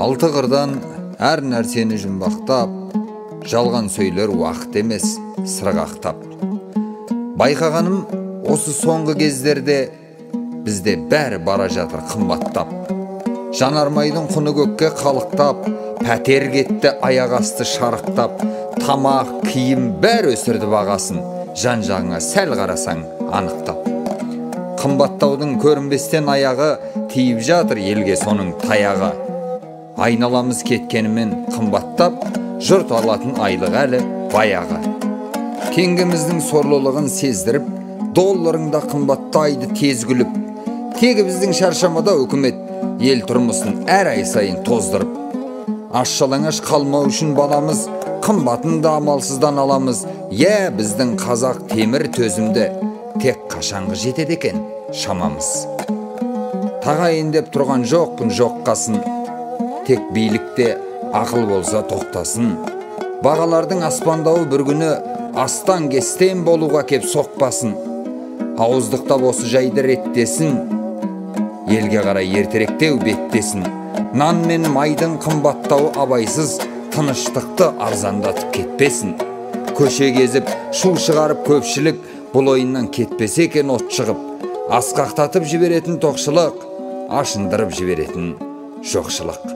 Алты қырдан әр нәрсені жұмбақтап, жалған сөйлер уақыт емес сырғақтап. Байқағаным, осы соңғы кездерде бізде бәрі бара жатыр қымбаттап. Жанармайдың құны көкке қалықтап, пәтер кетті аяқ асты шарықтап, тамақ, киім бәрі өсірді бағасын, жан-жағыңа сәл қарасаң анықтап. Қымбаттаудың көрінбестен аяғы тиіп жатыр елге соның таяғы. Айналамыз кеткенімен қымбаттап, жұрт алатын айлық әлі баяғы. Теңгеміздің сорлылығын сездіріп, долларың да қымбаттайды тез күліп. Тегі біздің шаршамада үкімет ел тұрмысын әр ай сайын тоздырып. Аш жалаңаш қалмау үшін баламыз, қымбатын да амалсыздан аламыз. Иә, біздің қазақ темір төзімді, тек қашанғы жетеді екен шамамыз. Тағайын деп тұрған жоқпын жоққасын, тек билікте ақыл болса тоқтасын. Бағалардың аспандауы бір күні астан кестен болуға кеп соқпасын. Ауыздықтап осы жайды реттесін, елге қарай ертеректеу беттесін. Нан мен майдың қымбаттауы абайсыз тыныштықты арзандатып кетпесін. Көше кезіп, шу шығарып көпшілік, бұл ойыннан кетпесе екен от шығып. Асқақтатып жіберетін тоқшылық, ашындырып жіберетін жоқшылық.